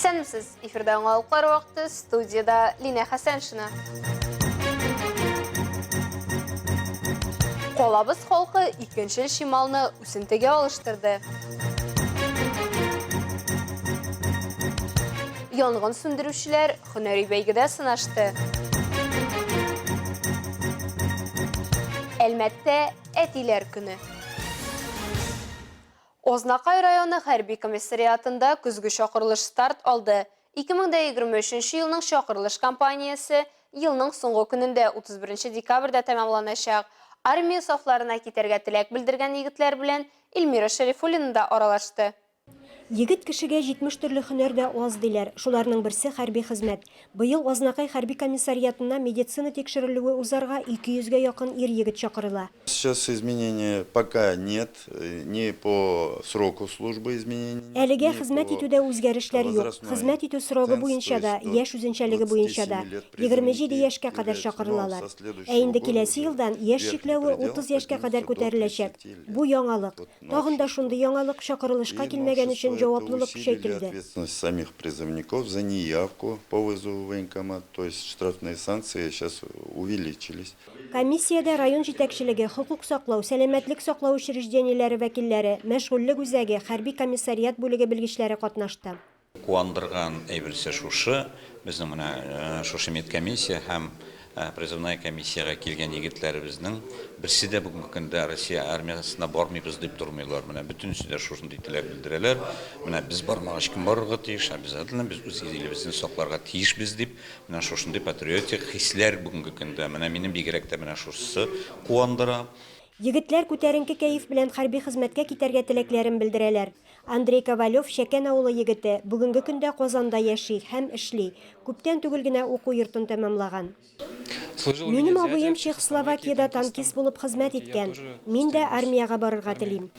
Исәнмесез! Эфирда яңалыклар вакыты, студиядә Линә Хәсәншина. Калабыз халкы икенчел чималны үсентегә алыштырды. Янгын сүндерүчеләр һөнәри бәйгедә сынашты. Әлмәттә әтиләр көне. Азнакай районы хәрби комиссариатында көзге чакырылыш старт алды. 2023 елның чакырылыш кампаниясе елның соңгы көнендә, 31 декабрьдә тәмамланачак. Армия сафларына китәргә теләк белдергән егетләр белән Эльмира Шәрифуллина да аралашты. Егет кешегә 70 төрле һөнәр дә аз, диләр. Шуларның берсе, хәрби хезмәт. Быел Азнакай хәрби комиссариатына медицина тикшерелүе узарга 200 гә якын ир-егет чакырыла. Сейчас изменения пока нет, ни по сроку службы изменений нет, Әлегә ни хезмәт по итүдә үзгәрешләр юк. возрастной Хезмәт итү срогы ценз, то буенча да, есть до яшь үзенчәлеге буенча 27 да, лет 27 призывники яшькә кадәр являются, но чакырылалар. со Ә следующего инде года киләсе уже елдан яшь верхний чикләве предел 30 яшькә кадәр поднимется до күтәреләчәк. 30 лет. Бу яңалык. Вот Тагын да новшество. шундый яңалык, чакырылышка И килмәгән новшество өчен это җаваплылык усилили көчәйтелде. ответственность самих призывников за неявку по вызову в военкомат, то есть штрафные санкции сейчас увеличились. Комиссиядә район җитәкчелеге, хокук саклау, сәламәтлек саклау учреждениеләре вәкилләре, мәшгульлек үзәге, хәрби комиссариат бүлеге белгечләре катнашты. Куандырган әйберсе шушы, безнең менә шушы медкомиссия һәм призывная комиссиягә килгән егетләребезнең берсе дә бүгенге көндә Россия армиясенә бармыйбыз дип тормыйлар. Менә бөтенесе дә шушындый теләк белдерәләр. Менә без бармагач кем барырга тиеш, обязательно без үз илебезне сакларга тиешбез дип, менә шушындый патриотик хисләр бүгенге көндә. Менә мине бигрәк тә менә шушысы куандыра. Егетләр күтәренке кәеф белән хәрби хезмәткә китәргә теләкләрен белдерәләр. Андрей Ковалев, Чәкән авылы егете, бүгенге көндә Казанда яши һәм эшли. Күптән түгел генә уку йортын тәмамлаган. Минем абыем Чехословакиядә танкист булып хезмәт иткән. Мин дә армиягә барырга телим.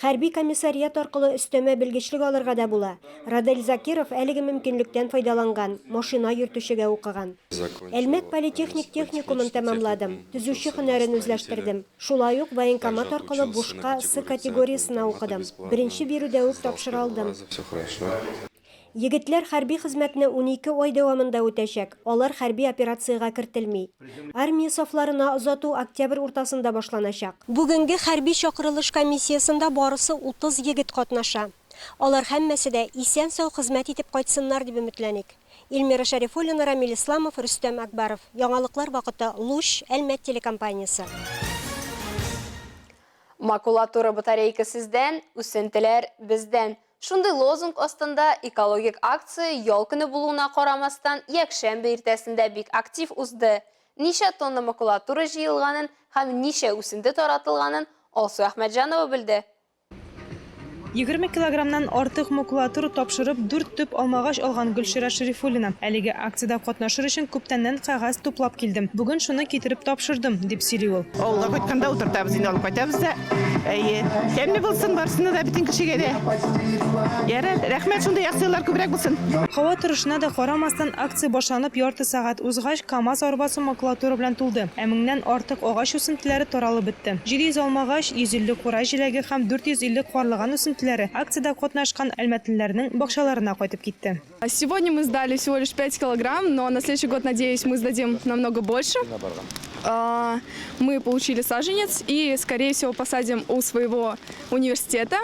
Хәрби комиссариат аркылы өстәмә белгечлек алырга да була. Радель Закиров әлеге мөмкинлектән файдаланган, машина йөртүчегә укыган. Әлмәт политехник техникумын тәмамладым, төзүче һөнәрен үзләштердем. Шулай ук военкомат аркылы бушка С категориясенә укыдым. Беренче бирүдә үк тапшыра алдым. Егетләр хәрби хезмәтне 12 ай дәвамында үтәчәк, алар хәрби операциягә кертелми. Армия сафларына озату октябрь уртасында башланачак. Бүгенге хәрби чакырылыш комиссиясендә барысы 30 егет катнаша. Алар һәммәсе дә исән-сау хезмәт итеп кайтсыннар дип өметләник. Эльмира Шәрифуллина, Рамил Исламов, Рөстәм Әкбаров. Яңалыклар вакыты, Луч, Әлмәт телекомпаниясе. Макулатура батарейка сездән, үсентеләр бездән. Шундый лозунг астында экологик акция ял көне булуына карамастан, якшәмбе иртәсендә бик актив узды. Ничә тонна макулатура җыелганын һәм ничә үсенте таратылганын Алсу Әхмәтҗанова белде. 20 килограммнан артык макулатура тапшырып, дүрт төп алмагач алган Гөлчирә Шәрифуллина. Әлеге акциядә катнашыр өчен күптәннән кәгазь туплап килдем. Бүген шуны китереп тапшырдым, дип сөйли ул. Авылга кайтканда утыртабыз инде, алып кайтабыз да. Әйе. Тәмле булсын барысына да, бөтен кешегә дә. Ярар, рәхмәт, шундый акцияләр күбрәк булсын. Һава торышына да карамастан, акция башланып ярты сәгать узгач, КАМАЗ арбасы макулатура белән тулды, ә меңнән артык агач үсентеләре таралып бетте. 700 алмагач, 150 кура җиләге һәм 450 карлыган үсентеләре акциядә катнашкан әлмәтлеләрнең бакчаларына кайтып китте. Сегодня мы сдали всего лишь 5 килограмм, но на следующий год, надеюсь, мы сдадим намного больше. Мы получили саженец и, скорее всего, посадим у своего университета,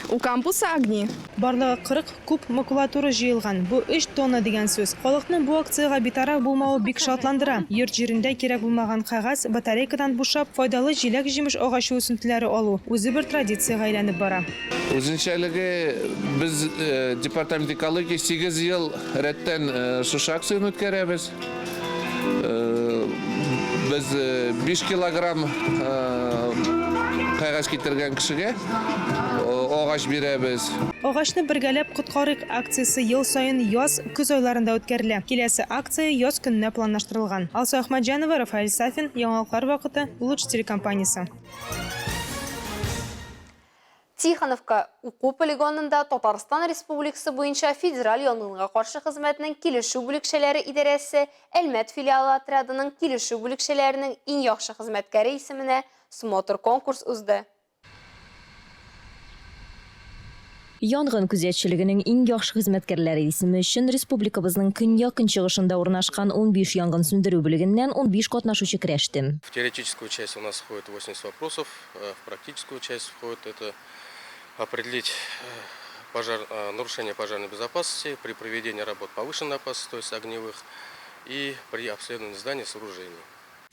у кампуса Огни. Барлыгы 40 куб макулатура җыелган, бу өч тонна дигән сүз. Халыкның бу акциягә битараф булмавы бик шатландыра. Йорт-җирендә кирәк булмаган кәгазь, батарейкадан бушап, файдалы җиләк-җимеш агачы үсентеләре алу, үзе бер традициягә әйләнеп бара. Үзенчәлеге, без Департамент экологии сигез ел рәттән шушы акцияне үткәрәбез. Без 5 килограмм кәгазь китергән кешегә агач бирәбез. Агачны бергәләп коткарыйк акциясе ел саен яз, көз айларында үткәрелә. Киләсе акция яз көненә планлаштырылган. Алсу Әхмәтҗанова, Рафаэль Сафин, Яңалыклар вакыты, Луч телекомпаниясе. Тихоновка уку полигонында Татарстан Республикасы буенча Федераль янгынга каршы хезмәтнең килешү бүлекчәләре идарәсе Әлмәт филиалы отрядының килешү бүлекчәләренең иң яхшы хезмәткәре исеменә смотр-конкурс узды. Янгын күзәтчелегенең иң яхшы хезмәткәрләре исеме өчен республикабызның көньяк-көнчыгышында урнашкан 15 янгын сүндерү бүлегеннән 15 катнашучы көрәште. В теоретическую часть у нас входит 80 вопросов, в практическую часть входит это определить пожар, нарушение пожарной безопасности при проведении работ повышенной опасности, то есть огневых, и при обследовании зданий и сооружений.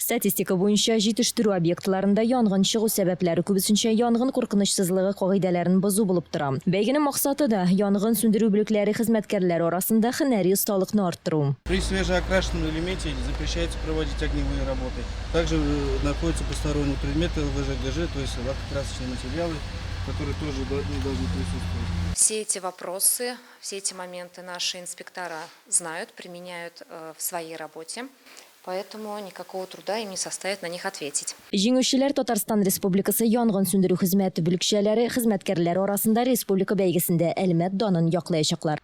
Статистика буенча, җитештерү объектларында янгын чыгу сәбәпләре күбесенчә янгын куркынычсызлыгы кагыйдәләрен бозу булып тора. Бәйгенең максаты да, янгын сүндерү бүлекләре хезмәткәрләре арасында һөнәри осталыкны арттыру. При свежеокрашенном элементе запрещается проводить огневые работы. Также э, находятся посторонние предметы ЛВЖ, ГЖ, то есть лакокрасочные материалы, которые тоже не должны присутствовать. Все эти вопросы, все эти моменты наши инспектора знают, применяют э, в своей работе поэтому никакого труда им не составит на них ответить. Җиңүчеләр Татарстан Республикасы янгын сүндерү хезмәте бүлекчәләре хезмәткәрләре арасында республика бәйгесендә Әлмәт данын яклаячаклар.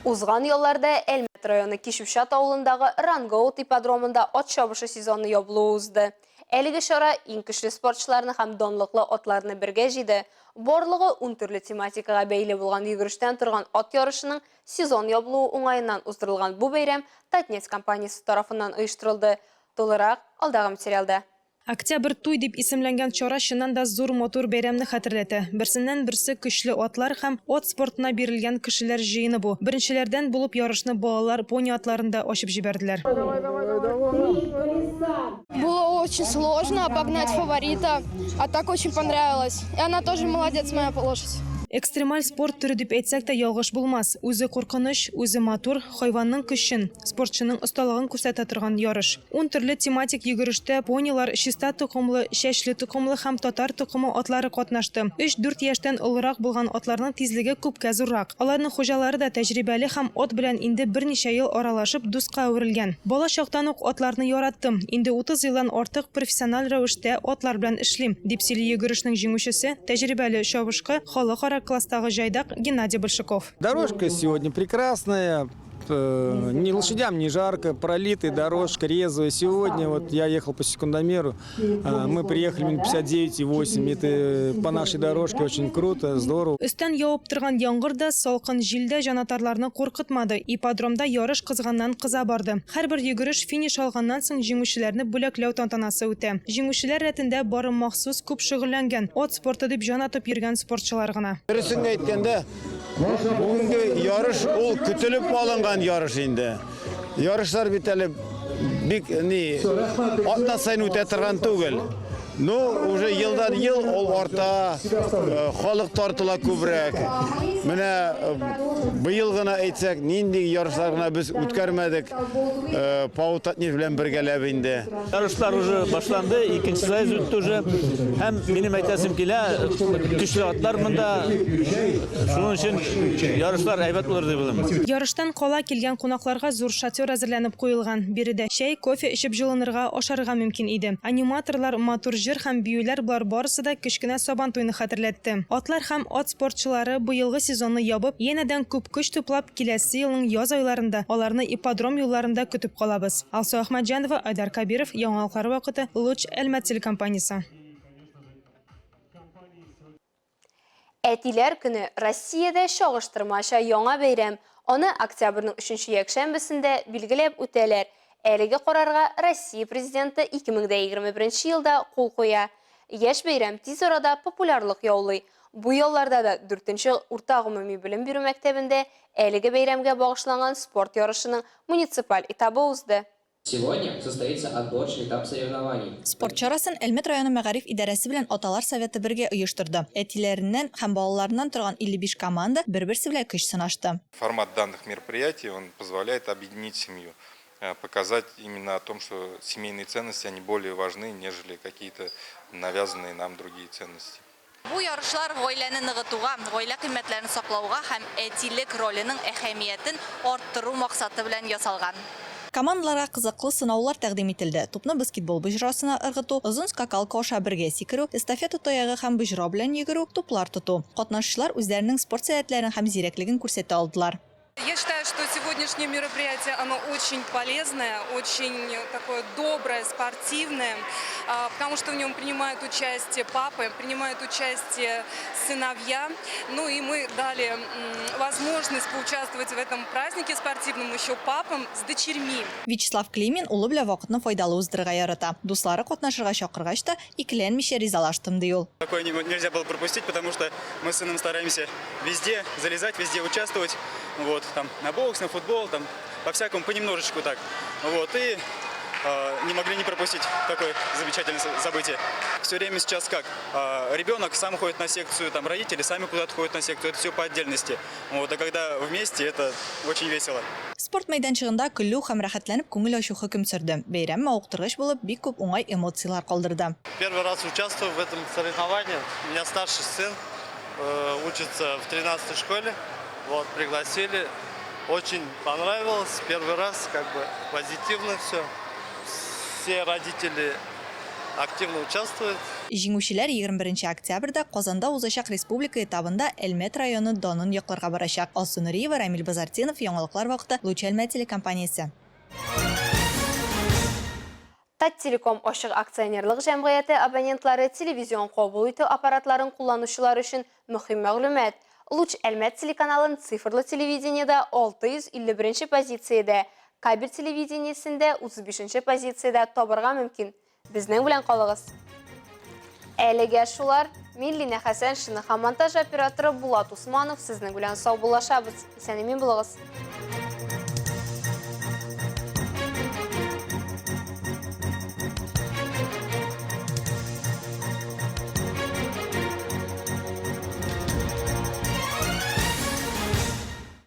Узган ялларда Әлмәт районы Кишүчат авылындагы Рангоут ипподромында ат чабышы сезоны ябылуы узды. Әлеге чара иң көчле спортчыларны һәм данлыклы атларны бергә җыйды. Барлыгы ун төрле тематикага бәйле булган йөгерештән торган ат ярышының Сезон ябылуы уңаеннан уздырылган бу бәйрәм Татнефть компаниясе тарафыннан оештырылды. Тулырак, алдагы материалда. Октябрь туй дип исемләнгән чара чыннан да зур матур бәйрәмне хәтерләтә. Берсеннән-берсе көчле атлар һәм ат спортына бирелгән кешеләр җыены бу. Беренчеләрдән булып ярышны балалар пони атларында ачып җибәрделәр. Было очень сложно обогнать фаворита, а так очень понравилось. И она тоже молодец, моя лошадь. Экстремаль спорт төре дип әйтсәк тә ялгыш булмас. Үзе куркыныч, үзе матур, хайванның көчен, спортчының осталыгын күрсәтә торган ярыш. Ун төрле тематик йөгерештә понилар, чиста токымлы, чәчле токымлы һәм татар токымы атлары катнашты. Өч-дүрт яшьтән олырак булган атларның тизлеге күпкә зуррак. Аларның хуҗалары да тәҗрибәле һәм ат белән инде берничә ел аралашып, дуска әверелгән. Бала чактан ук атларны яраттым. Инде 30 елдан артык профессиональ рәвештә атлар белән эшлим, дип сөйли йөгерешнең җиңүчесе, тәҗрибәле чабышкы, халыкара класстагы җайдак Геннадий Большаков. Дорожка сегодня прекрасная, э, ни лошадям не жарко, пролитая дорожка, резвая. Сегодня вот я ехал по секундомеру, э, мы приехали минут 59,8. Это по нашей дорожке очень круто, здорово. Өстән явып торган яңгыр да, салкын җил дә җанатарларны куркытмады. Ипподромда ярыш кызганнан кыза барды. Һәрбер йөгереш финиш алганнан соң җиңүчеләрне бүләкләү тантанасы үтә. Җиңүчеләр рәтендә бары махсус күп шөгыльләнгән, ат спорты дип җан атып йөргән спортчылар гына. Дөресен генә әйткәндә, бүгенге ярыш ул көтелеп алынган ярыш инде. Ярышлар бит әле бик ни атна саен үтә торган түгел. Ну, уже елдан ел ул арта, э, халык тартыла күбрәк. Менә э, быел гына әйтсәк, нинди ярышлар гына без үткәрмәдек. Э, Пау Татнефть белән бергәләп инде. Ярышлар уже башланды, икенче заезд үтте уже. Һәм минем әйтәсем килә, көчле атлар монда. Шуның өчен ярышлар әйбәт булыр дип уйлыйм. Ярыштан кала килгән кунакларга зур шатер әзерләнеп куелган. Биредә чәй, кофе эчеп җылынырга, ашарга мөмкин иде. Аниматорлар, матур җыр һәм биюләр болар барысы да кечкенә Сабантуйны хәтерләтте. Атлар һәм ат спортчылары быелгы сезонны ябып, янәдән күп көч туплап, киләсе елның яз айларында аларны ипподром юлларында көтеп калабыз. Алсу Әхмәтҗанова, Айдар Кәбиров, Яңалыклар вакыты, Луч, Әлмәт телекомпаниясе. Әтиләр көне Россиядә чагыштырмача яңа бәйрәм. Аны октябрьнең өченче якшәмбесендә билгеләп үтәләр. Әлеге карарга Россия Президенты 2021 елда кул куя. Яшь бәйрәм тиз арада популярлык яулый. Бу ялларда да дүртенче урта гомуми белем бирү мәктәбендә әлеге бәйрәмгә багышланган спорт ярышының муниципаль этабы узды. Сегодня состоится отборочный этап соревнований. Спорт чарасын Әлмәт районы мәгариф идарәсе белән Аталар советы бергә оештырды. Әтиләреннән һәм балаларыннан торган 55 команда бер-берсе белән көч сынашты. Формат данных мероприятий, он позволяет объединить семью, э, показать именно о том, что семейные ценности, они более важны, нежели какие-то навязанные нам другие ценности. Бу ярышлар гаиләне ныгытуга, гаилә кыйммәтләрен саклауга һәм әтилек роленең әһәмиятен арттыру максаты белән ясалган. Командаларга кызыклы сынаулар тәкъдим ителде, тупны баскетбол боҗрасына ыргыту, озын скакалка аша бергә сикерү, эстафета таягы һәм боҗра белән йөгерү, туплар тоту. Катнашучылар үзләренең спорт сәләтләрен һәм зирәклеген күрсәтә алдылар. Я считаю, что сегодняшнее мероприятие, оно очень полезное, очень такое доброе, спортивное, потому что в нем принимают участие папы, принимают участие сыновья. Ну и мы дали возможность поучаствовать в этом празднике спортивном еще папам с дочерьми. Вячеслав Климин улы белән вакытны файдалы уздырырга ярата. Дуслары катнашырга чакыргач та, икеләнмичә ризалаштым, ди ул. Такое нельзя было пропустить, потому что мы с сыном стараемся везде залезать, везде участвовать. Вот, там, на бокс, на футбол, там, по всякому, понемножечку так. Вот, и не могли не пропустить такое замечательное событие. Все время сейчас как? Ребенок сам ходит на секцию, там, родители сами куда-то ходят на секцию, это все по отдельности. Вот, а когда вместе, это очень весело. Спорт мәйданчыгында көлү һәм рәхәтләнеп күңел ачу хөкем сөрде. Бәйрәм мавыктыргыч булып, бик күп уңай эмоцияләр калдырды. Первый раз участвую в этом соревновании. У меня старший сын учится в 13 школе. Вот, пригласили. Очень понравилось. Первый раз как бы позитивно все. Все родители активно участвуют. Җиңүчеләр 21 октябрьдә Казанда узачак республика этабында Әлмәт районы данын якларга барачак. Алсу Нуриева, Рамил Базартдинов, Яңалыклар вакыты, Луч Әлмәт телекомпаниясе. Таттелеком ачык акционерлык җәмгыяте абонентлары телевизион кабул итү аппаратларын кулланучылар өчен мөһим мәгълүмат. Луч Әлмәт телеканалын цифрлы телевидениедә 651 нче позициядә, кабель телевидениесендә 35 нче позициядә табарга мөмкин. Безнең белән калыгыз! Әлегә шулар. Мин Линә Хәсәншина һәм монтаж операторы Булат Усманов сезнең белән саубуллашабыз. Исән-имин булыгыз!